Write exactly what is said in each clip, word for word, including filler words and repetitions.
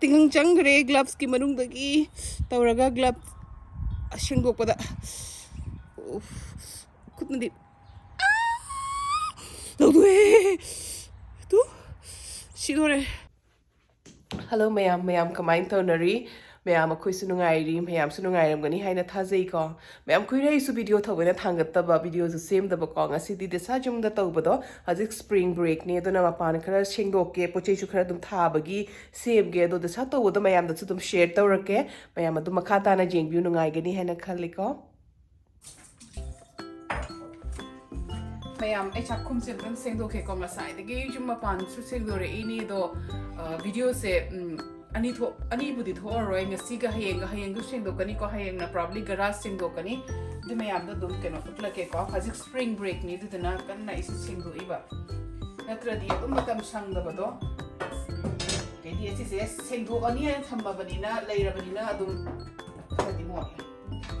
ꯇꯤꯡꯈꯪ ꯆꯪꯈ꯭ꯔꯦ ꯒ꯭ꯂꯞꯁꯀꯤ ꯃꯅꯨꯡꯗꯒꯤ ꯇꯧꯔꯒ ꯒ꯭ꯂꯞꯁ ꯁꯦꯡꯗꯣꯛꯄꯗ꯫ ꯎꯐ, ꯈꯨꯠꯅꯗꯤ, ꯑꯥ! ꯂꯧꯊꯣꯛꯑꯦ꯫ ꯇꯨ, ꯁꯤꯗꯣꯔꯦ꯫ ꯍꯜꯂꯣ ꯃꯌꯥꯝ, ꯃꯌꯥꯝ ꯀꯃꯥꯏꯅ ꯇꯧꯅꯔꯤ? ꯃꯌꯥꯝ ꯑꯩꯈꯣꯏꯁꯨ ꯅꯨꯡꯉꯥꯏꯔꯤ, ꯃꯌꯥꯝꯁꯨ ꯅꯨꯡꯉꯥꯏꯔꯝꯒꯅꯤ ꯍꯥꯏꯅ ꯊꯥꯖꯩꯀꯣ꯫ ꯃꯌꯥꯝ ꯀꯨꯏꯔꯦ ꯑꯩꯁꯨ ꯚꯤꯗꯤꯑꯣ ꯊꯑꯣꯏꯅ ꯊꯥꯡꯒꯠꯇꯕ, ꯚꯤꯗꯤꯑꯣꯁꯨ ꯁꯦꯝꯗꯕꯀꯣ꯫ ꯉꯁꯤꯗꯤ ꯗꯤꯁꯥ ꯌꯨꯝꯗ ꯇꯧꯕꯗꯣ, ꯍꯧꯖꯤꯛ ꯁ꯭ꯄ꯭ꯔꯤꯡ ꯕ꯭ꯔꯦꯛꯅꯦ, ꯑꯗꯨꯅ ꯃꯄꯥꯟ ꯈꯔ ꯁꯦꯡꯗꯣꯛꯀꯦ, ꯄꯣꯠ ꯆꯩꯁꯨ ꯈꯔ ꯑꯗꯨꯝ ꯊꯥꯕꯒꯤ ꯁꯦꯝꯒꯦ꯫ ꯑꯗꯣ ꯗꯤꯁꯥ ꯇꯧꯕꯗꯣ ꯃꯌꯥꯝꯗꯁꯨ ꯑꯗꯨꯝ ꯁꯤꯌꯔ ꯇꯧꯔꯛꯀꯦ, ꯃꯌꯥꯝ ꯑꯗꯨꯝ ꯃꯈꯥ ꯇꯥꯅ ꯌꯦꯡꯕꯤꯌꯨ, ꯅꯨꯡꯉꯥꯏꯒꯅꯤ ꯍꯥꯏꯅ ꯈꯜꯂꯤꯀꯣ꯫ ꯃꯌꯥꯝ, ꯑꯩ ꯆꯥꯛꯈꯨꯝꯁꯦ ꯑꯝꯇꯪ ꯁꯦꯡꯗꯣꯛꯀꯦꯀꯣ꯫ ꯉꯁꯥꯏꯗꯒꯤ ꯌꯨꯝ ꯃꯄꯥꯟꯁꯨ ꯁꯦꯡꯗꯣꯔꯛꯏꯅꯤ, ꯑꯗꯣ, ꯑ, ꯚꯤꯗꯤꯑꯣꯁꯦ, ꯎꯝ, ꯑꯅꯤ ꯊꯣꯛ-, ꯑꯅꯤꯕꯨꯗꯤ ꯊꯣꯛꯑꯔꯣꯏ꯫ ꯉꯁꯤꯒ ꯍꯌꯦꯡꯒ, ꯍꯌꯦꯡꯁꯨ ꯁꯦꯡꯗꯣꯛꯀꯅꯤꯀꯣ꯫ ꯍꯌꯦꯡꯅ probably ꯒꯔꯥꯖ ꯁꯦꯡꯗꯣꯛꯀꯅꯤ꯫ ꯑꯗꯨ ꯃꯌꯥꯝꯗꯣ ꯑꯗꯨꯝ ꯀꯩꯅꯣ ꯎꯠꯂꯛꯀꯦꯀꯣ꯫ ꯍꯧꯖꯤꯛ ꯁ꯭ꯄ꯭ꯔꯤꯡ ꯕ꯭ꯔꯦꯛꯅꯤ, ꯑꯗꯨꯗꯨꯅ ꯀꯟꯅ ꯑꯩꯁꯦ ꯁꯦꯡꯗꯣꯛꯏꯕ꯫ ꯅꯠꯇ꯭ꯔꯗꯤ ꯑꯗꯨꯝ ꯃꯇꯝ ꯁꯪꯗꯕꯗꯣ꯫ ꯑꯗꯩꯗꯤ ꯑꯁꯤꯁꯦ ꯁꯦꯡꯗꯣꯛꯑꯅꯤ ꯍꯥꯏꯅ ꯊꯝꯃꯕꯅꯤꯅ, ꯂꯩꯔꯕꯅꯤꯅ ꯑꯗꯨꯝ ꯈꯔꯗꯤ ꯃꯣꯠꯂꯦ꯫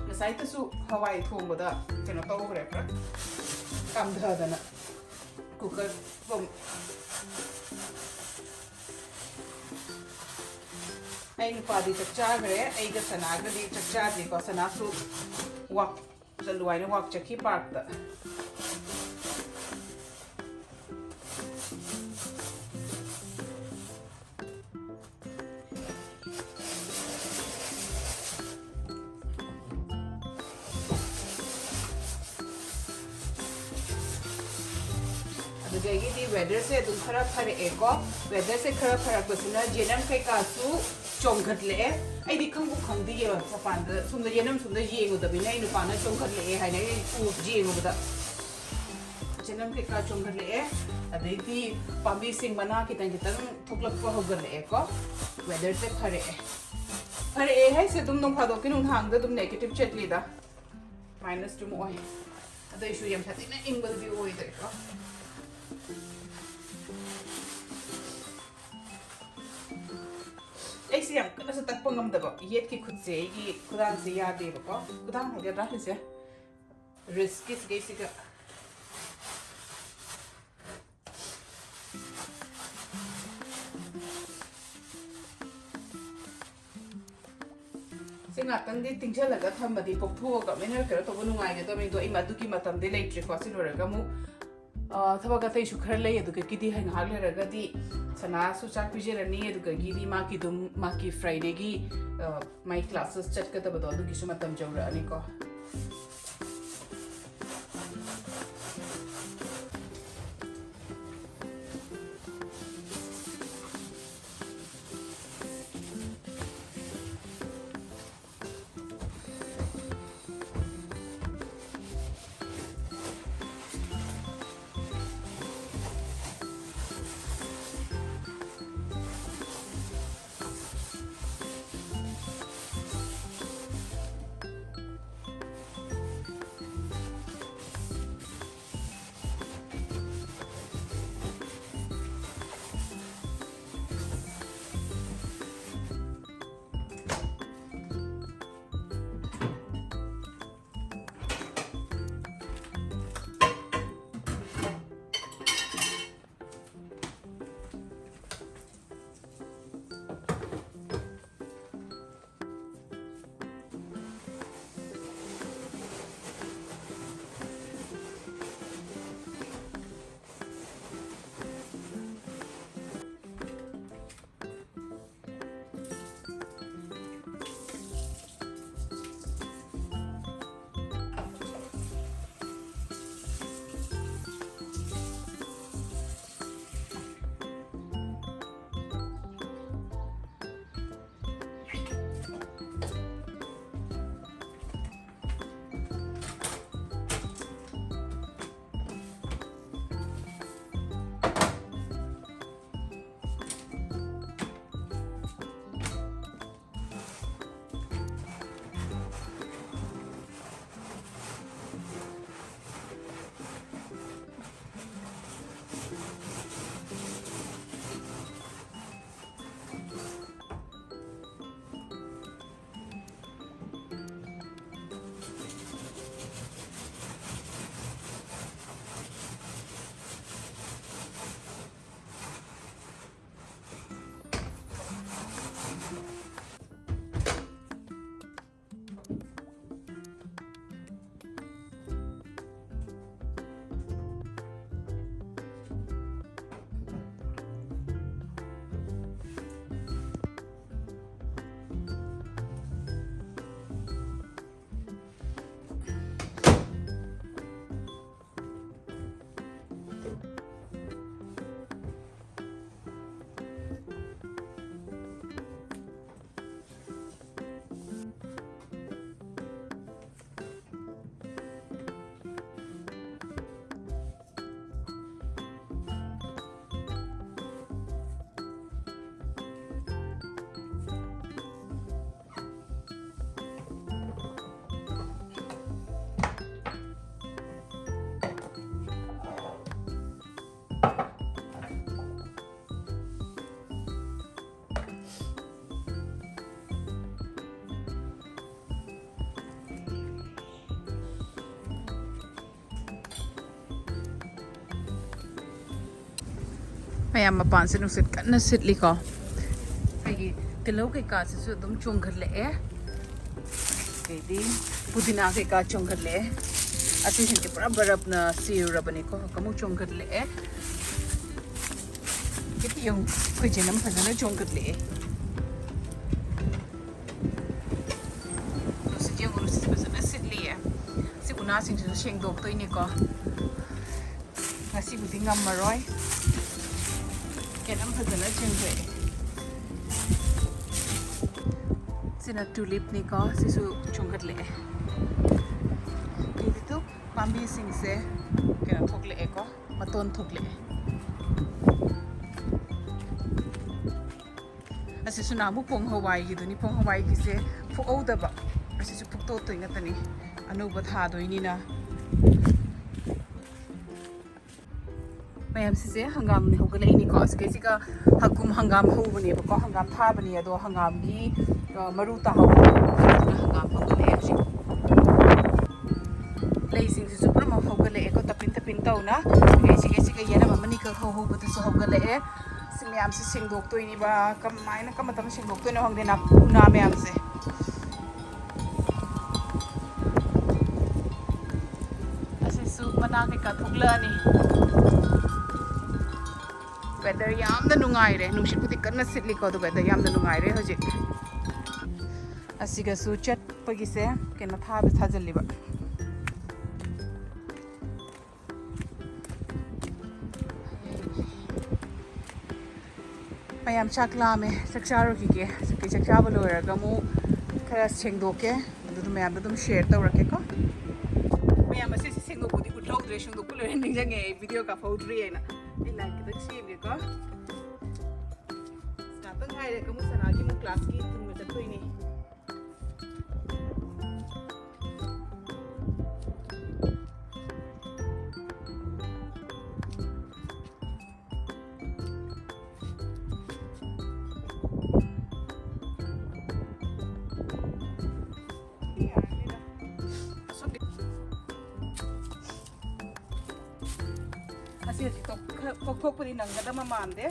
ꯉꯁꯥꯏꯗꯁꯨ ꯍꯋꯥꯏ ꯊꯣꯡꯕꯗ ꯀꯩꯅꯣ ꯇꯧꯈ꯭ꯔꯦ, ꯄꯨꯔꯥ ꯀꯥꯝꯊꯗꯅ ꯀꯨꯀꯔ ꯄꯨꯝ-, ꯑꯩ ꯅꯨꯄꯥꯗꯤ ꯆꯥꯛ ꯆꯥꯈ꯭ꯔꯦ, ꯑꯩꯒ ꯁꯅꯥꯒꯗꯤ ꯆꯥꯛ ꯆꯥꯗ꯭ꯔꯤꯀꯣ꯫ ꯁꯅꯥꯁꯨ ꯋꯥꯛ ꯆꯠꯂꯨ ꯍꯥꯏꯅ ꯋꯥꯛ ꯆꯠꯈꯤ ꯄꯥꯔꯛꯇ꯫ ꯑꯗꯨꯗꯒꯤꯗꯤ ꯋꯦꯗꯔꯁꯦ ꯑꯗꯨꯝ ꯈꯔ ꯐꯔꯛꯑꯦꯀꯣ꯫ ꯋꯦꯗꯔꯁꯦ ꯈꯔ ꯐꯔꯛꯄꯁꯤꯅ ꯌꯦꯅꯝ ꯀꯩꯀꯥꯁꯨ ꯆꯣꯡꯈꯠꯂꯛꯑꯦ꯫ ꯑꯩꯗꯤ ꯈꯪꯕꯨ ꯈꯪꯗꯤꯌꯦ, ꯃꯄꯥꯟꯗ ꯁꯣꯝꯗ ꯌꯦꯅꯝ ꯁꯣꯝꯗ ꯌꯦꯡꯉꯨꯗꯕꯅꯤꯅ ꯑꯩ ꯅꯨꯄꯥꯅ ꯆꯣꯡꯈꯠꯂꯛꯑꯦ ꯍꯥꯏꯅ ꯑꯩ ꯎ-, ꯌꯦꯡꯉꯨꯕꯗ ꯌꯦꯅꯝ ꯀꯩꯀꯥ ꯆꯣꯡꯈꯠꯂꯛꯑꯦ꯫ ꯑꯗꯩꯗꯤ ꯄꯥꯝꯕꯤꯁꯤꯡ ꯃꯅꯥ ꯈꯤꯇꯪ ꯈꯤꯇꯪ ꯊꯣꯛꯂꯛꯄ ꯍꯧꯒꯠꯂꯛꯑꯦꯀꯣ꯫ ꯋꯦꯗꯔꯁꯦ ꯐꯔꯛꯑꯦ꯫ ꯐꯔꯛꯑꯦ ꯍꯥꯏꯁꯦ ꯑꯗꯨꯝ ꯅꯣꯡ ꯐꯥꯗꯣꯛꯀꯤ ꯅꯨꯡꯗꯥꯡꯗ ꯑꯗꯨꯝ ꯅꯦꯒꯦꯇꯤꯚ ꯆꯠꯂꯤꯗ꯫ ꯃꯥꯏꯅꯁ ꯑꯗꯨꯝ ꯑꯣꯏ꯫ ꯑꯗꯨꯏꯁꯨ ꯌꯥꯝ ꯁꯥꯊꯤꯅ ꯏꯪꯕꯗꯨꯗꯤ ꯑꯣꯏꯗ꯭ꯔꯦꯀꯣ꯫ ꯑꯩꯁꯦ ꯌꯥꯝ ꯀꯟꯅꯁꯨ ꯇꯛꯄ ꯉꯝꯗꯕ, ꯌꯦꯠꯀꯤ ꯈꯨꯠꯁꯦ, ꯑꯩꯒꯤ ꯈꯨꯗꯥꯡꯁꯦ ꯌꯥꯗꯦꯕꯀꯣ꯫ ꯈꯨꯗꯥꯡ ꯍꯥꯏꯒꯗ꯭ꯔꯥ ꯁꯤꯁꯦ? ꯔꯤꯁꯀꯤ ꯁꯤꯒꯩꯁꯤꯒ꯫ ꯉꯥꯛꯇꯪꯗꯤ ꯇꯤꯡꯁꯤꯜꯂꯒ ꯊꯝꯃꯗꯤ ꯄꯣꯛꯊꯣꯛꯑꯒ ꯃꯦꯅꯔ ꯀꯩꯅꯣ ꯇꯧꯕ ꯅꯨꯡꯉꯥꯏꯒꯗꯕꯅꯤ꯫ ꯑꯗꯣ ꯑꯩ ꯃꯗꯨꯒꯤ ꯃꯇꯝꯗꯤ ꯂꯩꯇ꯭ꯔꯦꯀꯣ꯫ ꯁꯤ ꯂꯣꯏꯔꯒ ꯑꯃꯨꯛ, ꯑ, ꯊꯕꯛ ꯑꯇꯩꯁꯨ ꯈꯔ ꯂꯩ꯫ ꯑꯗꯨꯗꯒꯤꯗꯤ ꯉꯥꯏꯍꯥꯛ ꯂꯩꯔꯒꯗꯤ ꯁꯅꯥꯁꯨ ꯆꯥꯛ ꯄꯤꯖꯔꯅꯤ꯫ ꯑꯗꯨꯗꯒꯤꯗꯤ ꯃꯥꯒꯤ ꯑꯗꯨꯝ, ꯃꯥꯒꯤ ꯐ꯭ꯔꯥꯏꯗꯦꯒꯤ, ꯑ, ꯃꯥꯏ ꯀ꯭ꯂꯥꯁꯦꯁ ꯆꯠꯀꯗꯕꯗꯣ, ꯑꯗꯨꯒꯤꯁꯨ ꯃꯇꯝ ꯌꯧꯔꯛꯑꯅꯤꯀꯣ꯫ ꯃꯌꯥꯝ, ꯃꯄꯥꯟꯁꯦ ꯅꯨꯡꯁꯤꯠ ꯀꯟꯅ ꯁꯤꯠꯂꯤꯀꯣ꯫ ꯑꯩꯒꯤ ꯇꯤꯜꯍꯧ ꯀꯩꯀꯥꯁꯤꯁꯨ ꯑꯗꯨꯝ ꯆꯣꯡꯈꯠꯂꯛꯑꯦ꯫ ꯑꯗꯩꯗꯤ ꯄꯨꯗꯤꯅꯥ ꯀꯩꯀꯥ ꯆꯣꯡꯈꯠꯂꯛꯑꯦ꯫ ꯑꯁꯤꯁꯤꯡꯁꯦ ꯄꯨꯔꯥ ꯕꯔꯞꯅ ꯁꯤꯔꯨꯔꯕꯅꯤꯀꯣ꯫ ꯑꯃꯨꯛ ꯆꯣꯡꯈꯠꯂꯛꯑꯦ꯫ ꯌꯦꯡꯉꯨ, ꯑꯩꯈꯣꯏ ꯆꯦꯅꯝ ꯐꯖꯅ ꯆꯣꯡꯈꯠꯂꯛꯑꯦ꯫ ꯅꯨꯡꯁꯤꯠ ꯌꯦꯡꯉꯨ, ꯅꯨꯡꯁꯤꯠ ꯐꯖꯅ ꯁꯤꯠꯂꯤꯌꯦ꯫ ꯁꯤ ꯎꯅꯥꯁꯤꯡꯁꯤꯁꯨ ꯁꯦꯡꯗꯣꯛꯇꯣꯏꯅꯤꯀꯣ꯫ ꯉꯁꯤꯕꯨꯗꯤ ꯉꯝꯃꯔꯣꯏ꯫ ꯀꯦꯅꯝ ꯐꯖꯅ ꯆꯤꯡꯊꯣꯛꯑꯦ꯫ ꯁꯤꯅ ꯇꯨꯂꯤꯞꯅꯤꯀꯣ, ꯁꯤꯁꯨ ꯆꯣꯡꯈꯠꯂꯛꯑꯦ꯫ ꯑꯗꯩꯗꯨ ꯄꯥꯝꯕꯤꯁꯤꯡꯁꯦ ꯀꯩꯅꯣ ꯊꯣꯛꯂꯛꯑꯦꯀꯣ, ꯃꯇꯣꯟ ꯊꯣꯛꯂꯛꯑꯦ꯫ ꯑꯁꯤꯁꯨ ꯅꯍꯥꯟꯃꯨꯛ ꯄꯣꯡ ꯍꯋꯥꯏꯒꯤꯗꯨꯅꯤ꯫ ꯄꯣꯡ ꯍꯋꯥꯏꯒꯤꯁꯦ ꯐꯨꯛꯍꯧꯗꯕ, ꯑꯁꯤꯁꯨ ꯐꯨꯛꯇꯣꯛꯇꯣꯏ ꯉꯥꯛꯇꯅꯤ, ꯑꯅꯧꯕ ꯊꯥꯗꯣꯏꯅꯤꯅ꯫ ꯃꯌꯥꯝꯁꯤꯁꯦ ꯍꯪꯒꯥꯝꯅꯤ ꯍꯧꯒꯠꯂꯛꯏꯅꯤꯀꯣ꯫ ꯑꯁꯤꯒꯩꯁꯤꯒ ꯍꯀꯨꯝ ꯍꯪꯒꯥꯝ ꯍꯧꯕꯅꯦꯕꯀꯣ, ꯍꯪꯒꯥꯝ ꯊꯥꯕꯅꯦ, ꯑꯗꯣ ꯍꯪꯒꯥꯝꯒꯤ, ꯑ, ꯃꯔꯨ ꯇꯥꯍꯧꯕꯅꯦ, ꯑꯗꯨꯅ ꯍꯪꯒꯥꯝ ꯍꯧꯒꯠꯂꯛꯑꯦ ꯍꯧꯖꯤꯛ꯫ ꯂꯩꯁꯤꯡꯁꯤꯁꯨ ꯄꯨꯝꯅꯃꯛ ꯍꯧꯒꯠꯂꯛꯑꯦꯀꯣ, ꯇꯞꯄꯤꯟ ꯇꯞꯄꯤꯟ ꯇꯧꯅ꯫ ꯑꯁꯤꯒꯩꯁꯤꯒ ꯌꯦꯅꯝ ꯑꯃꯅꯤꯈꯛ ꯍꯧꯍꯧꯕꯗꯨꯁꯨ ꯍꯧꯒꯠꯂꯛꯑꯦ꯫ ꯁꯤ ꯃꯌꯥꯝꯁꯤ ꯁꯦꯡꯗꯣꯛꯇꯣꯏꯅꯤꯕ꯫ ꯀꯃꯥꯏꯅ, ꯀꯔꯝꯕ ꯃꯇꯝꯗ ꯁꯦꯡꯗꯣꯛꯇꯣꯏꯅꯣ ꯈꯪꯗꯦ, ꯅꯥ-, ꯎꯅꯥ ꯃꯌꯥꯝꯁꯦ꯫ ꯑꯁꯤꯁꯨ ꯃꯅꯥ ꯀꯩꯀꯥ ꯊꯣꯛꯂꯛꯑꯅꯤ꯫ Weather ꯌꯥꯝꯅ ꯅꯨꯡꯉꯥꯏꯔꯦ꯫ ꯅꯨꯡꯁꯤꯠꯄꯨꯗꯤ ꯀꯟꯅ ꯁꯤꯠꯂꯤꯀꯣ, ꯑꯗꯨꯒ weather ꯌꯥꯝꯅ ꯅꯨꯡꯉꯥꯏꯔꯦ ꯍꯧꯖꯤꯛ꯫ ꯑꯁꯤꯒꯁꯨ ꯆꯠꯄꯒꯤꯁꯦ ꯀꯩꯅꯣ ꯊꯥꯕ ꯊꯥꯖꯤꯜꯂꯤꯕ꯫ ꯃꯌꯥꯝ ꯆꯥꯛ ꯂꯥꯝꯃꯦ, ꯆꯥꯛ ꯆꯥꯔꯨꯈꯤꯒꯦ꯫ ꯆꯥꯛ ꯆꯥꯕ ꯂꯣꯏꯔꯒ ꯑꯃꯨꯛ ꯈꯔ ꯁꯦꯡꯗꯣꯛꯀꯦ, ꯑꯗꯨꯗ ꯃꯌꯥꯝꯗ ꯑꯗꯨꯝ share ꯇꯧꯔꯛꯀꯦꯀꯣ꯫ ꯃꯌꯥꯝ, ꯑꯁꯤꯁꯦ ꯁꯦꯡꯗꯣꯛꯄꯗꯤ ꯎꯠꯍꯧꯗ꯭ꯔꯦ, ꯁꯦꯡꯗꯣꯛꯄ ꯂꯣꯏꯔ ꯅꯤꯡꯁꯤꯡꯉꯦ ꯑꯩ video ꯀꯥꯞꯍꯧꯗ꯭ꯔꯤꯑꯅ꯫ ꯑꯩ light ꯈꯤꯇꯪ ꯁꯦꯝꯒꯦꯀꯣ꯫ ꯉꯥꯛꯇꯪ ꯉꯥꯏꯔꯦ, ꯀꯃꯨ ꯁꯅꯥꯒꯤ ꯑꯃꯨꯛ class ꯀꯤ ꯊꯤꯟꯕ ꯆꯠꯇꯣꯏꯅꯦ꯫ ꯑꯁꯤ ꯍꯧꯖꯤꯛ ꯇꯣꯛ-, ꯈꯔ ꯂꯧꯊꯣꯛꯄꯗꯤ ꯅꯪꯒꯗꯕ ꯃꯥꯟꯗꯦ꯫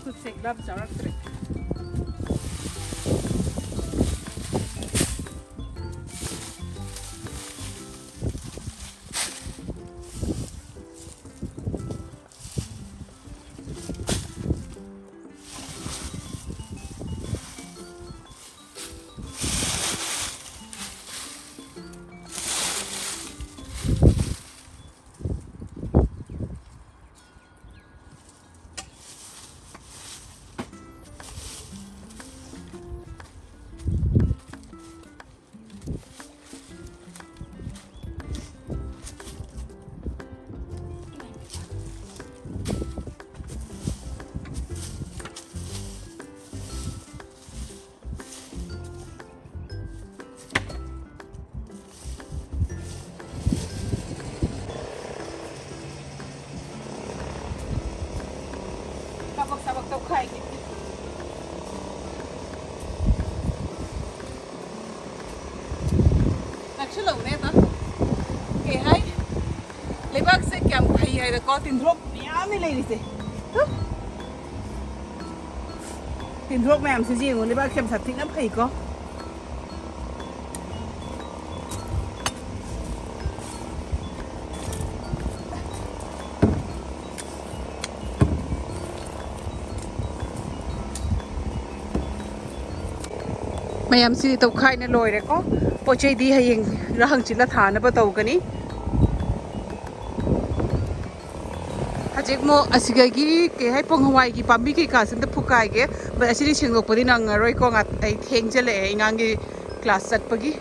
ꯈꯨꯠꯁꯦ ꯒ꯭ꯂꯥꯚ ꯌꯥꯎꯔꯛꯇ꯭ꯔꯦ꯫ ꯀꯥꯕꯛ ꯁꯥꯕꯛ ꯇꯧꯈꯥꯏꯒꯦ꯫ ꯅꯛꯁꯤꯜꯂꯛꯎꯅꯦ ꯑꯗꯣ꯫ ꯀꯩ ꯍꯥꯏ? ꯂꯩꯕꯥꯛꯁꯦ ꯀꯌꯥꯝ ꯐꯩ ꯍꯥꯏꯔꯀꯣ, ꯇꯤꯟꯊ꯭ꯔꯣꯛ ꯃꯌꯥꯝꯅꯤ ꯂꯩꯔꯤꯁꯦ꯫ ꯍꯨ! ꯇꯤꯟꯊ꯭ꯔꯣꯛ ꯃꯌꯥꯝꯁꯤꯁꯨ ꯌꯦꯡꯉꯨ, ꯂꯩꯕꯥꯛꯁꯦ ꯌꯥꯝ ꯁꯥꯊꯤꯅ ꯐꯩꯀꯣ꯫ ꯃꯌꯥꯝꯁꯤꯗꯤ ꯇꯧꯈꯥꯏꯅ ꯂꯣꯏꯔꯦꯀꯣ꯫ ꯄꯣꯠ ꯆꯩꯗꯤ ꯍꯌꯦꯡ ꯔ ꯍꯪꯆꯤꯠꯂ ꯊꯥꯅꯕ ꯇꯧꯒꯅꯤ꯫ ꯍꯧꯖꯤꯛ ꯑꯃꯨꯛ ꯑꯁꯤꯗꯒꯤ ꯀꯩ ꯍꯥꯏ, ꯄꯣꯡ ꯍꯋꯥꯏꯒꯤ ꯄꯥꯝꯕꯤ ꯀꯩꯀꯥꯁꯦ ꯑꯝꯇ ꯐꯨꯀꯥꯏꯒꯦ꯫ But ꯑꯁꯤꯗꯤ ꯁꯦꯡꯗꯣꯛꯄꯗꯤ ꯅꯪꯉꯔꯣꯏꯀꯣ, ꯉꯥ-, ꯑꯩ ꯊꯦꯡꯖꯜꯂꯛꯑꯦ ꯑꯉꯥꯡꯒꯤ ꯀ꯭ꯂꯥꯁ ꯆꯠꯄꯒꯤ꯫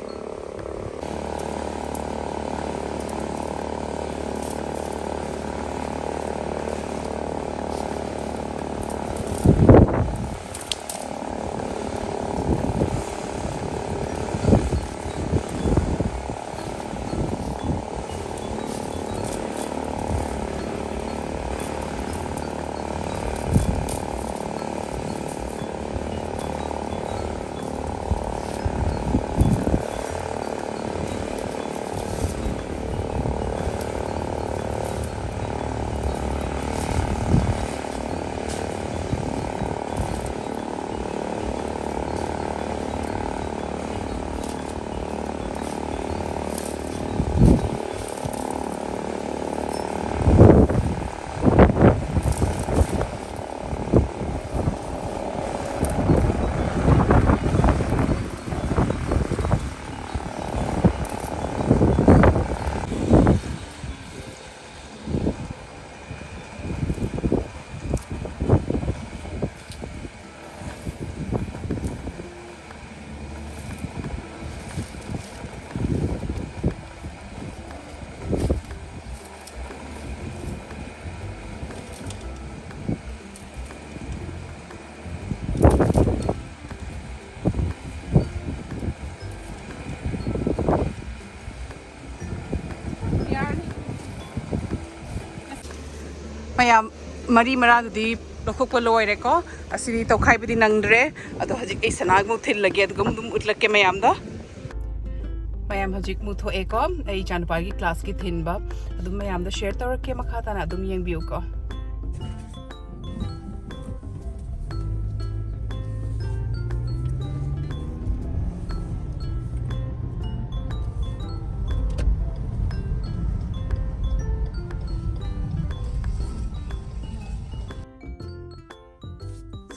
ꯃꯌꯥꯝ, ꯃꯔꯤ ꯃꯔꯥꯡꯗꯨꯗꯤ ꯂꯧꯊꯣꯛꯄ ꯂꯣꯏꯔꯦꯀꯣ꯫ ꯑꯁꯤꯗꯤ ꯇꯧꯈꯥꯏꯕꯗꯤ ꯅꯪꯗ꯭ꯔꯦ꯫ ꯑꯗꯣ ꯍꯧꯖꯤꯛ ꯑꯩ ꯁꯅꯥꯃꯨꯛ ꯊꯤꯜꯂꯒꯦ, ꯑꯗꯨꯒ ꯑꯗꯨꯝ ꯎꯠꯂꯛꯀꯦ ꯃꯌꯥꯝꯗ꯫ ꯃꯌꯥꯝ, ꯍꯧꯖꯤꯛ ꯃꯨꯛ ꯊꯣꯛꯑꯦꯀꯣ, ꯑꯩ ꯏꯆꯥꯅꯨꯄꯥꯒꯤ ꯀ꯭ꯂꯥꯁꯀꯤ ꯊꯤꯟꯕ꯫ ꯑꯗꯨꯝ ꯃꯌꯥꯝꯗ ꯁꯤꯌꯔ ꯇꯧꯔꯛꯀꯦ, ꯃꯈꯥ ꯇꯥꯅ ꯑꯗꯨꯝ ꯌꯦꯡꯕꯤꯌꯨꯀꯣ꯫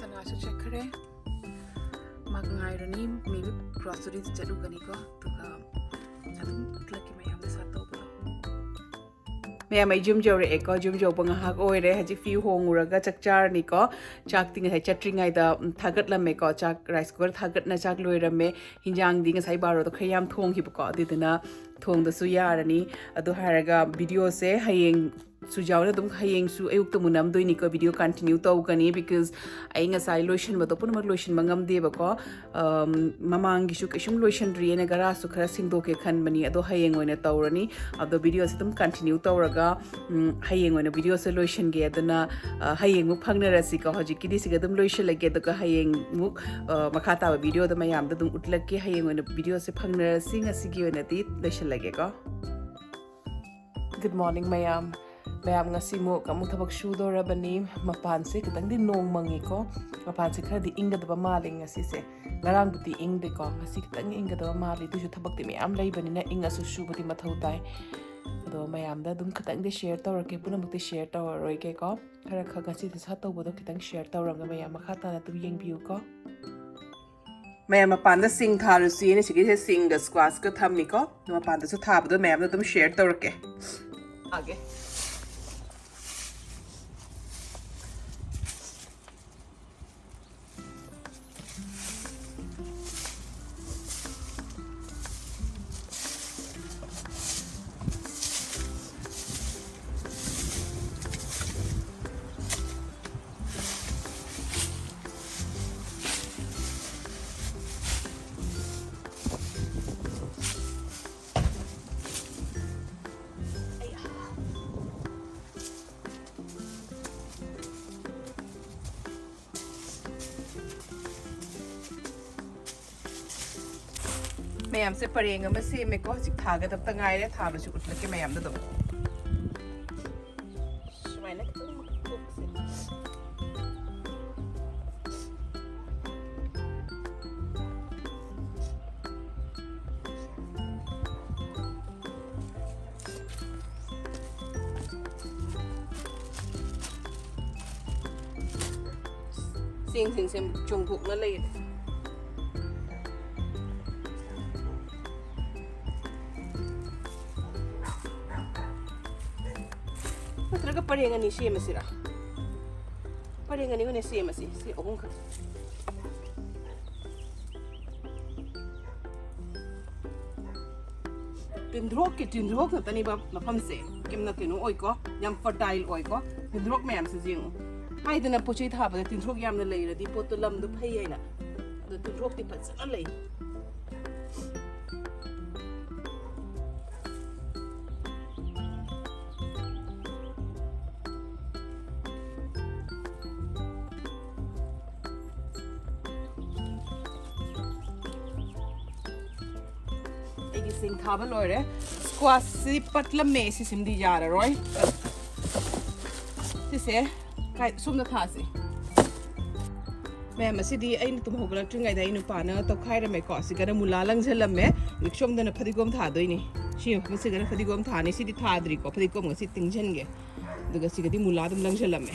ꯁꯅꯥꯁꯨ ꯆꯠꯈ꯭ꯔꯦ꯫ ꯃꯥ ꯉꯥꯏꯔꯅꯤ, ꯃꯦꯕꯤ ꯒ꯭ꯔꯣꯁꯔꯤꯗ ꯆꯠꯂꯨꯒꯅꯤꯀꯣ, ꯑꯗꯨꯒ ꯑꯗꯨꯝ ꯎꯠꯂꯛꯀꯦ ꯃꯌꯥꯝꯗ ꯁꯥ ꯇꯧꯕꯗꯣ꯫ ꯃꯌꯥꯝ, ꯑꯩ ꯌꯨꯝ ꯌꯧꯔꯛꯑꯦꯀꯣ꯫ ꯌꯨꯝ ꯌꯧꯕ ꯉꯥꯏꯍꯥꯛ ꯑꯣꯏꯔꯦ꯫ ꯍꯧꯖꯤꯛ ꯐꯤ ꯍꯣꯡꯉꯨꯔꯒ ꯆꯥꯛ ꯆꯥꯔꯅꯤꯀꯣ꯫ ꯆꯥꯛꯇꯤ ꯉꯁꯥꯏ ꯆꯠꯇ꯭ꯔꯤꯉꯩꯗ, ꯎꯝ, ꯊꯥꯒꯠꯂꯝꯃꯦꯀꯣ꯫ ꯆꯥꯛ rice cooker ꯊꯥꯒꯠꯅ ꯆꯥꯛ ꯂꯣꯏꯔꯝꯃꯦ꯫ ꯍꯤꯟꯖꯥꯡꯗꯤ ꯉꯁꯥꯏ ꯕꯥꯔꯣꯗ ꯈꯔ ꯌꯥꯝ ꯊꯣꯡꯈꯤꯕꯀꯣ, ꯑꯗꯨꯗꯨꯅ ꯊꯣꯡꯗꯁꯨ ꯌꯥꯔꯅꯤ꯫ ꯑꯗꯨ ꯍꯥꯏꯔꯒ videoꯁꯦ ꯍꯌꯦꯡꯁꯨ ꯌꯥꯎꯅ ꯑꯗꯨꯝ, ꯍꯌꯦꯡꯁꯨ ꯑꯌꯨꯛꯇ ꯑꯃꯨꯛ ꯅꯝꯗꯣꯏꯅꯤꯀꯣ꯫ Video continue ꯇꯧꯒꯅꯤ, because ꯑꯩ ꯉꯁꯥꯏ ꯂꯣꯏꯁꯤꯟꯕꯗꯣ ꯄꯨꯝꯅꯃꯛ ꯂꯣꯏꯁꯤꯟꯕ ꯉꯝꯗꯦꯕꯀꯣ꯫ ꯑꯝ, ꯃꯃꯥꯡꯒꯤꯁꯨ ꯀꯩꯁꯨꯝ ꯂꯣꯏꯁꯤꯟꯗ꯭ꯔꯤ꯫ ꯑꯩꯅ ꯒꯔꯥꯁꯨ ꯈꯔ ꯁꯦꯡꯗꯣꯛꯀꯦ ꯈꯟꯕꯅꯤ, ꯑꯗꯣ ꯍꯌꯦꯡ ꯑꯣꯏꯅ ꯇꯧꯔꯅꯤ꯫ ꯑꯗꯣ videoꯁꯦ ꯑꯗꯨꯝ continue ꯇꯧꯔꯒ, ꯎꯝ, ꯍꯌꯦꯡ ꯑꯣꯏꯅ videoꯁꯦ ꯂꯣꯏꯁꯤꯟꯒꯦ꯫ ꯑꯗꯨꯅ, ꯑ, ꯍꯌꯦꯡꯃꯨꯛ ꯐꯪꯅꯔꯁꯤꯀꯣ꯫ ꯍꯧꯖꯤꯛꯀꯤꯗꯤ ꯁꯤꯒ ꯑꯗꯨꯝ ꯂꯣꯏꯁꯤꯜꯂꯒꯦ, ꯑꯗꯨꯒ ꯍꯌꯦꯡꯃꯨꯛ, ꯑ, ꯃꯈꯥ ꯇꯥꯕ videoꯗ ꯃꯌꯥꯝꯗ ꯑꯗꯨꯝ ꯎꯠꯂꯛꯀꯦ꯫ ꯍꯌꯦꯡ ꯑꯣꯏꯅ videoꯁꯦ ꯐꯪꯅꯔꯁꯤ꯫ ꯉꯁꯤꯒꯤ ꯑꯣꯏꯅꯗꯤ ꯂꯣꯏꯁꯤꯜꯂꯒꯦꯀꯣ꯫ Good morning, ꯃꯌꯥꯝ꯫ ꯃꯌꯥꯝ, ꯉꯁꯤ ꯑꯃꯨꯛ, ꯑꯃꯨꯛ ꯊꯕꯛ ꯁꯨꯗꯧꯔꯕꯅꯤ꯫ ꯃꯄꯥꯟꯁꯦ ꯈꯤꯇꯪꯗꯤ ꯅꯣꯡ ꯃꯪꯉꯤꯀꯣ꯫ ꯃꯄꯥꯟꯁꯦ ꯈꯔꯗꯤ ꯏꯪꯒꯗꯕ ꯃꯥꯜꯂꯤ ꯉꯁꯤꯁꯦ꯫ ꯉꯔꯥꯡꯕꯨꯗꯤ ꯏꯪꯗꯦꯀꯣ, ꯉꯁꯤ ꯈꯤꯇꯪ ꯏꯪꯒꯗꯕ ꯃꯥꯜꯂꯤ꯫ ꯑꯗꯨꯏꯁꯨ ꯊꯕꯛꯇꯤ ꯃꯌꯥꯝ ꯂꯩꯕꯅꯤꯅ ꯏꯪꯉꯁꯨ ꯁꯨꯕꯗꯤ ꯃꯊꯧ ꯇꯥꯏ꯫ ꯑꯗꯣ ꯃꯌꯥꯝꯗ ꯑꯗꯨꯝ ꯈꯤꯇꯪꯗꯤ share ꯇꯧꯔꯛꯀꯦ, ꯄꯨꯝꯅꯃꯛꯇꯤ share ꯇꯧꯔꯔꯣꯏꯒꯦꯀꯣ꯫ ꯈꯔ ꯈꯔ ꯉꯁꯤꯗꯤ ꯁꯠ ꯇꯧꯕꯗꯣ ꯈꯤꯇꯪ share ꯇꯧꯔꯒ ꯃꯌꯥꯝ ꯃꯈꯥ ꯇꯥꯅ ꯑꯗꯨꯝ ꯌꯦꯡꯕꯤꯌꯨꯀꯣ꯫ ꯃꯌꯥꯝ, ꯃꯄꯥꯟꯗ ꯁꯤꯡ ꯊꯥꯔꯨꯁꯤ ꯍꯥꯏꯅ ꯁꯤꯒꯤꯁꯦ ꯁꯤꯡꯒ squashꯀ ꯊꯝꯃꯤꯀꯣ꯫ ꯑꯗꯣ ꯃꯄꯥꯟꯗꯁꯨ ꯊꯥꯕꯗꯣ ꯃꯌꯥꯝꯗ ꯑꯗꯨꯝ share ꯇꯧꯔꯛꯀꯦ꯫ ꯊꯥꯒꯦ꯫ ꯃꯌꯥꯝꯁꯦ ꯄꯔꯦꯡ ꯑꯃ ꯁꯦꯝꯃꯦꯀꯣ꯫ ꯍꯧꯖꯤꯛ ꯊꯥꯒꯗꯕꯇ ꯉꯥꯏꯔꯦ꯫ ꯊꯥꯕꯁꯨ ꯎꯠꯂꯛꯀꯦ ꯃꯌꯥꯝꯗ ꯑꯗꯨꯝ꯫ ꯁꯨꯃꯥꯏꯅ ꯈꯤꯇꯪ ꯃꯀꯨꯞꯁꯦ꯫ ꯆꯦꯡꯁꯤꯡꯁꯦ ꯆꯣꯡꯊꯣꯛꯅ ꯂꯩꯔꯦ꯫ ꯄꯔꯦꯡ ꯑꯅꯤ ꯁꯦꯝꯃꯁꯤꯔꯥ? ꯄꯔꯦꯡ ꯑꯅꯤ ꯑꯣꯏꯅ ꯁꯦꯝꯃꯁꯤ, ꯁꯤ ꯑꯍꯨꯝꯈꯛ꯫ ꯇꯤꯟꯊ꯭ꯔꯣꯛꯀꯤ ꯇꯤꯟꯊ꯭ꯔꯣꯛ ꯉꯥꯛꯇꯅꯦꯕ ꯃꯐꯝꯁꯦ꯫ ꯌꯥꯝꯅ ꯀꯩꯅꯣ ꯑꯣꯏꯀꯣ, ꯌꯥꯝ fertile ꯑꯣꯏꯀꯣ꯫ ꯇꯤꯟꯊ꯭ꯔꯣꯛ ꯃꯌꯥꯝꯁꯦ ꯌꯦꯡꯉꯨ꯫ ꯍꯥꯏꯗꯅ ꯄꯣꯠ ꯆꯩ ꯊꯥꯕꯗ ꯇꯤꯟꯊ꯭ꯔꯣꯛ ꯌꯥꯝꯅ ꯂꯩꯔꯗꯤ ꯄꯣꯠꯇꯣ, ꯂꯝꯗꯣ ꯐꯩ ꯍꯥꯏꯅ꯫ ꯑꯗꯣ ꯇꯤꯟꯊ꯭ꯔꯣꯛꯇꯤ ꯐꯖꯅ ꯂꯩ꯫ ꯑꯩꯒꯤ ꯁꯤꯡ ꯊꯥꯕ ꯂꯣꯏꯔꯦ꯫ Squash ꯁꯤ ꯄꯠꯂꯝꯃꯦ, ꯁꯤꯁꯤꯃꯗꯤ ꯌꯥꯔꯔꯣꯏ꯫ ꯁꯤꯁꯦ ꯀꯥꯏ, ꯁꯣꯝꯗ ꯊꯥꯁꯤ꯫ ꯃꯌꯥꯝ, ꯑꯁꯤꯗꯤ ꯑꯩꯅ ꯇꯨꯝ ꯍꯧꯒꯠꯂꯛꯇ꯭ꯔꯤꯉꯩꯗ ꯑꯩ ꯅꯨꯄꯥꯅ ꯇꯧꯈꯥꯏꯔꯝꯃꯦꯀꯣ꯫ ꯁꯤꯒꯅ ꯃꯨꯂꯥ ꯂꯪꯁꯤꯜꯂꯝꯃꯦ꯫ ꯍꯧꯖꯤꯛ ꯁꯣꯝꯗꯅ ꯐꯗꯤꯒꯣꯝ ꯊꯥꯗꯣꯏꯅꯤ꯫ ꯁꯤ ꯃꯐꯝꯁꯤꯗꯅ ꯐꯗꯤꯒꯣꯝ ꯊꯥꯅꯤ꯫ ꯁꯤꯗꯤ ꯊꯥꯗ꯭ꯔꯤꯀꯣ, ꯐꯗꯤꯒꯣꯝ ꯉꯁꯤ ꯇꯤꯡꯁꯤꯟꯒꯦ꯫ ꯑꯗꯨꯒ ꯁꯤꯒꯗꯤ ꯃꯨꯂꯥ ꯑꯗꯨꯝ ꯂꯪꯁꯤꯜꯂꯝꯃꯦ꯫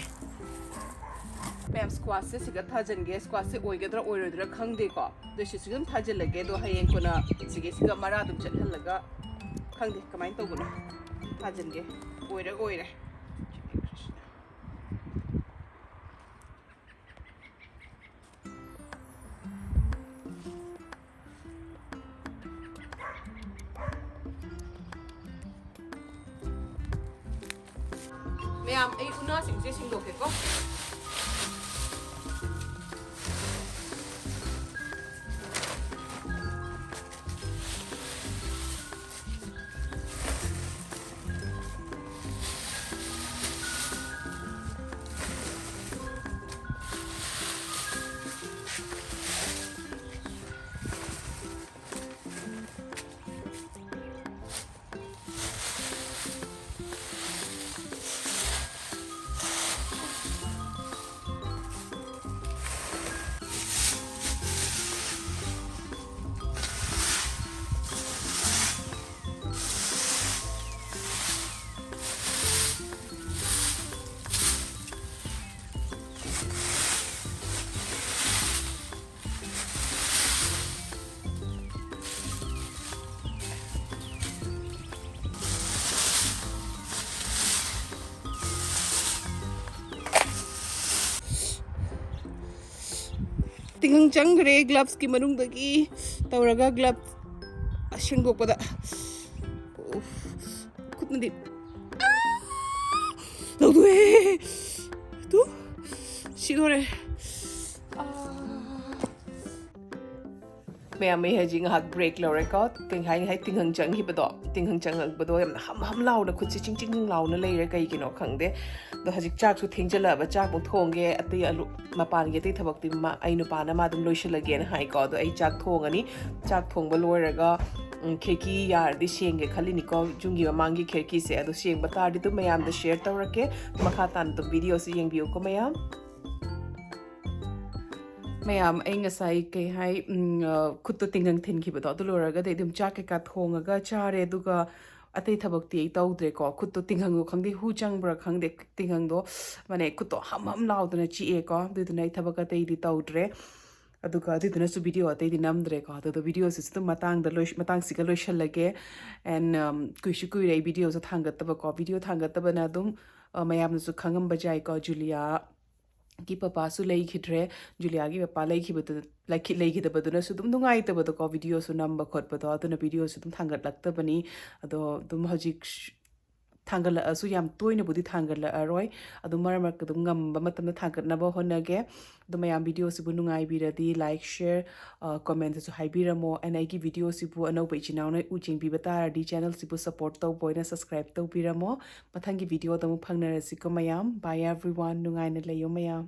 ꯃꯌꯥꯝ, squash ꯁꯦ ꯁꯤꯒ ꯊꯥꯖꯤꯟꯒꯦ꯫ Squash ꯁꯦ ꯑꯣꯏꯒꯗ꯭ꯔꯥ ꯑꯣꯏꯔꯣꯏꯗ꯭ꯔꯥ ꯈꯪꯗꯦꯀꯣ꯫ ꯑꯗꯨ ꯁꯤꯁꯨ ꯑꯗꯨꯝ ꯊꯥꯖꯤꯜꯂꯒꯦ꯫ ꯑꯗꯣ ꯍꯌꯦꯡ ꯀꯣꯟꯅ ꯁꯤꯒꯤ, ꯁꯤꯒ ꯃꯔꯥ ꯑꯗꯨꯝ ꯆꯠꯍꯜꯂꯒ, ꯈꯪꯗꯦ ꯀꯃꯥꯏꯅ ꯇꯧꯕꯅꯣ꯫ ꯊꯥꯖꯤꯟꯒꯦ꯫ ꯑꯣꯏꯔ ꯑꯣꯏꯔꯦ꯫ ꯃꯌꯥꯝ, ꯑꯩ ꯎꯅꯥꯁꯤꯡꯁꯦ ꯁꯦꯡꯗꯣꯛꯀꯦꯀꯣ꯫ ꯇꯤꯡꯈꯪ ꯆꯪꯈ꯭ꯔꯦ ꯒ꯭ꯂꯞꯁꯀꯤ ꯃꯅꯨꯡꯗꯒꯤ ꯇꯧꯔꯒ ꯒ꯭ꯂꯞꯁ ꯁꯦꯡꯗꯣꯛꯄꯗ꯫ ꯎꯐ, ꯈꯨꯠꯅꯗꯤ꯫ ꯑꯥ! ꯂꯧꯊꯣꯛꯑꯦ꯫ ꯇꯨ꯫ ꯁꯤꯗꯣꯔꯦ꯫ ꯑꯥ꯫ ꯃꯌꯥꯝ, ꯑꯩ ꯍꯧꯖꯤꯛ ꯉꯥꯏꯍꯥꯛ ꯕ꯭ꯔꯦꯛ ꯂꯧꯔꯦꯀꯣ꯫ ꯀꯩ ꯍꯥꯏꯅꯤ, ꯍꯥꯏ, ꯇꯤꯡꯈꯪ ꯆꯪꯈꯤꯕꯗꯣ, ꯇꯤꯡꯈꯪ ꯆꯪꯉꯛꯄꯗꯣ ꯌꯥꯝꯅ ꯍꯝ ꯍꯝ ꯂꯥꯎꯅ ꯈꯨꯠꯁꯦ ꯆꯤꯡ ꯆꯤꯡ ꯆꯤꯡ ꯂꯥꯎꯅ ꯂꯩꯔꯦ꯫ ꯀꯩꯒꯤꯅꯣ ꯈꯪꯗꯦ꯫ ꯑꯗꯣ ꯍꯧꯖꯤꯛ ꯆꯥꯛꯁꯨ ꯊꯦꯡꯖꯜꯂꯛꯑꯕ, ꯆꯥꯛꯃꯨꯛ ꯊꯣꯡꯒꯦ꯫ ꯑꯇꯩ ꯑꯂꯨ ꯃꯄꯥꯟꯒꯤ ꯑꯇꯩ ꯊꯕꯛꯇꯤ ꯃꯥ, ꯑꯩ ꯅꯨꯄꯥꯅ ꯃꯥ ꯑꯗꯨꯝ ꯂꯣꯏꯁꯤꯜꯂꯒꯦꯅ ꯍꯥꯏꯀꯣ꯫ ꯑꯗꯣ ꯑꯩ ꯆꯥꯛ ꯊꯣꯡꯉꯅꯤ꯫ ꯆꯥꯛ ꯊꯣꯡꯕ ꯂꯣꯏꯔꯒ, ꯎꯝ, ꯈꯤꯔꯀꯤ ꯌꯥꯔꯗꯤ ꯁꯦꯡꯒꯦ ꯈꯜꯂꯤꯅꯤꯀꯣ, ꯌꯨꯝꯒꯤ ꯃꯃꯥꯡꯒꯤ ꯈꯤꯔꯀꯤꯁꯦ꯫ ꯑꯗꯣ ꯁꯦꯡꯕ ꯇꯥꯔꯗꯤ ꯑꯗꯨꯝ ꯃꯌꯥꯝꯗ ꯁꯤꯌꯔ ꯇꯧꯔꯛꯀꯦ꯫ ꯃꯈꯥ ꯇꯥꯅ ꯑꯗꯨꯝ ꯚꯤꯗꯤꯑꯣꯁꯤ ꯌꯦꯡꯕꯤꯌꯨꯀꯣ ꯃꯌꯥꯝ꯫ ꯃꯌꯥꯝ, ꯑꯩ ꯉꯁꯥꯏ ꯀꯩ ꯍꯥꯏ, ꯎꯝ, ꯑ, ꯈꯨꯠꯇꯣ ꯇꯤꯡꯈꯪ ꯊꯤꯟꯈꯤꯕꯗꯣ, ꯑꯗꯨ ꯂꯣꯏꯔꯒꯗꯤ ꯑꯗꯨꯝ ꯆꯥꯛ ꯀꯩꯀꯥ ꯊꯣꯡꯉꯒ ꯆꯥꯔꯦ꯫ ꯑꯗꯨꯒ ꯑꯇꯩ ꯊꯕꯛꯇꯤ ꯑꯩ ꯇꯧꯗ꯭ꯔꯦꯀꯣ꯫ ꯈꯨꯠꯇꯣ ꯇꯤꯡꯈꯪꯗꯣ ꯈꯪꯗꯦ, ꯍꯨ ꯆꯪꯕ꯭ꯔꯥ ꯈꯪꯗꯦ, ꯇꯤꯡꯈꯪꯗꯣ, ꯃꯥꯅꯦ, ꯈꯨꯠꯇꯣ ꯍꯝ ꯍꯝ ꯂꯥꯎꯗꯅ ꯆꯤꯛꯑꯦꯀꯣ꯫ ꯑꯗꯨꯗꯨꯅ ꯑꯩ ꯊꯕꯛ ꯑꯇꯩꯗꯤ ꯇꯧꯗ꯭ꯔꯦ꯫ ꯑꯗꯨꯒ ꯑꯗꯨꯗꯨꯅꯁꯨ ꯚꯤꯗꯤꯑꯣ ꯑꯇꯩꯗꯤ ꯅꯝꯗ꯭ꯔꯦꯀꯣ꯫ ꯑꯗꯨꯗꯣ ꯚꯤꯗꯤꯑꯣꯁꯤꯁꯨ ꯑꯗꯨꯝ ꯃꯇꯥꯡꯗ ꯂꯣꯏ-, ꯃꯇꯥꯡꯁꯤꯒ ꯂꯣꯏꯁꯤꯜꯂꯒꯦ꯫ And, ꯎꯝ, ꯀꯨꯏꯁꯨ ꯀꯨꯏꯔꯦ ꯑꯩ ꯚꯤꯗꯤꯑꯣꯁꯦ ꯊꯥꯡꯒꯠꯇꯕꯀꯣ꯫ ꯚꯤꯗꯤꯑꯣ ꯊꯥꯡꯒꯠꯇꯕꯅ ꯑꯗꯨꯝ, ꯑ, ꯃꯌꯥꯝꯅꯁꯨ ꯈꯪꯉꯝꯕ ꯌꯥꯏꯀꯣ, ꯖꯨꯂꯤꯌꯥꯒꯤ ꯄꯄꯥꯁꯨ ꯂꯩꯈꯤꯗ꯭ꯔꯦ꯫ ꯖꯨꯂꯤꯌꯥꯒꯤ ꯄꯄꯥ ꯂꯩꯈꯤꯕꯗꯨ, ꯂꯩꯈꯤ-, ꯂꯩꯈꯤꯗꯕꯗꯨꯅꯁꯨ ꯑꯗꯨꯝ ꯅꯨꯡꯉꯥꯏꯇꯕꯗꯣꯀꯣ, ꯚꯤꯗꯤꯑꯣꯁꯨ ꯅꯝꯕ ꯈꯣꯠꯄꯗꯣ꯫ ꯑꯗꯨꯅ ꯚꯤꯗꯤꯑꯣꯁꯨ ꯑꯗꯨꯝ ꯊꯥꯡꯒꯠꯂꯛꯇꯕꯅꯤ꯫ ꯑꯗꯣ ꯑꯗꯨꯝ ꯍꯧꯖꯤꯛ ꯊꯥꯡꯒꯠꯂꯛꯑꯁꯨ ꯌꯥꯝ ꯇꯣꯏꯅꯕꯨꯗꯤ ꯊꯥꯡꯒꯠꯂꯛꯑꯔꯣꯏ꯫ ꯑꯗꯨꯝ ꯃꯔꯛ ꯃꯔꯛꯇ ꯑꯗꯨꯝ ꯉꯝꯕ ꯃꯇꯝꯗ ꯊꯥꯡꯒꯠꯅꯕ ꯍꯣꯠꯅꯒꯦ꯫ ꯑꯗꯣ ꯃꯌꯥꯝ, ꯚꯤꯗꯤꯑꯣꯁꯤꯕꯨ ꯅꯨꯡꯉꯥꯏꯕꯤꯔꯗꯤ like, share, ꯑ, comment ꯁꯨ ꯍꯥꯏꯕꯤꯔꯝꯃꯣ꯫ And ꯑꯩꯒꯤ ꯚꯤꯗꯤꯑꯣꯁꯤꯕꯨ ꯑꯅꯧꯕ ꯏꯆꯤꯟ ꯏꯅꯥꯎꯅ ꯎ ꯌꯦꯡꯕꯤꯕ ꯇꯥꯔꯗꯤ channel ꯁꯤꯕꯨ support ꯇꯧꯕ ꯑꯣꯏꯅ subscribe ꯇꯧꯕꯤꯔꯝꯃꯣ꯫ ꯃꯊꯪꯒꯤ ꯚꯤꯗꯤꯑꯣꯗ ꯑꯃꯨꯛ ꯐꯪꯅꯔꯁꯤꯀꯣ ꯃꯌꯥꯝ꯫ Bye everyone. ꯅꯨꯡꯉꯥꯏꯅ ꯂꯩꯌꯣ ꯃꯌꯥꯝ꯫